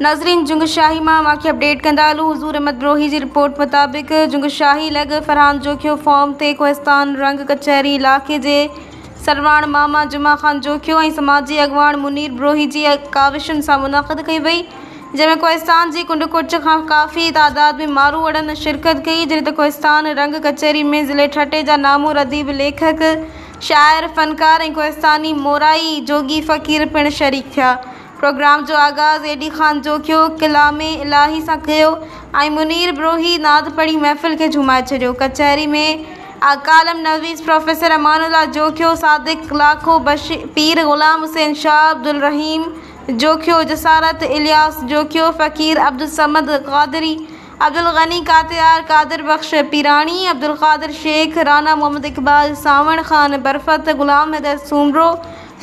ناظرين جنگ شاهي مان اوهان کي اپڊيٽ ڪندا هلون حضور احمد بروهي جي رپورٽ مطابق جنگ شاهي لڳ فرحان جوکيو فارم تي ڪوهستان رنگ ڪچهري علائقي جي سرواڻ ماما جمعه خان جوکيو ۽ سماجي اڳواڻ منير بروهي جي ڪاوشن سان منعقد ڪئي وئي جنهن ۾ ڪوهستان جي ڪنڊ ڪڙڇ کان ڪافي تعداد ۾ ماروئڙن شرڪت ڪئي جڏهن ته ڪوهستان رنگ ڪچهري ۾ ضلعي ٺٽي جا نامور اديب ليکڪ شاعر فنڪار ۽ ڪوهستاني مورائي جوڳي فقير پڻ شريڪ ٿيا. پروگرام جو آغاز اي ڊي خان جوکيو ڪلام الاهي سان ڪيو ۽ منير بروهي نعت پڙهي محفل کي جهومائي ڇڏيو. ڪچهري ۾ ڪالم نويس پروفيسر امان الله جوکيو، صادق لاکو، پير غلام حسين شاهه، عبدالرحيم جوکيو، جسارت الياس جوکيو، فقير عبدالصمد قادري، عبدالغني ڪاتيار، قادر بخش پيراڻي، عبدالقادر شيخ، رانا محمد اقبال، سانوڻ خان برفت، غلام حيدر سومرو،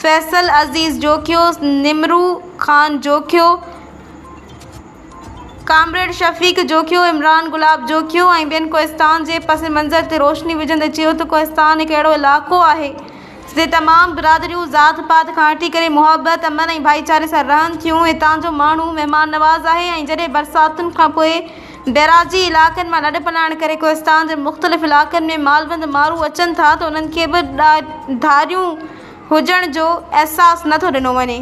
فيصل عزيز جوکيو، نمرو خان جوکيو، ڪامريڊ شفيق جوکيو، عمران گلاب جوکيو ۽ ٻين ڪوهستان جي پس منظر تي روشني وجهندي چيو ته ڪوهستان هڪ اهڙو علائقو آهي جتي تمام برادريون ذات پات کان هٽي ڪري محبت، امن ۽ ڀائيچاري سان رهن ٿيون، هتان جو ماڻهو مهمان نواز آهي ۽ جڏهن برساتن کانپوء بئراجي علائقن مان لڏپلاڻ ڪري ڪوهستان جي مختلف علائقن ۾ مالوند مارو اچن ٿا ته انهن کي به ڌاريون هجڻ جو احساس نه ٿو ڏنو وڃي.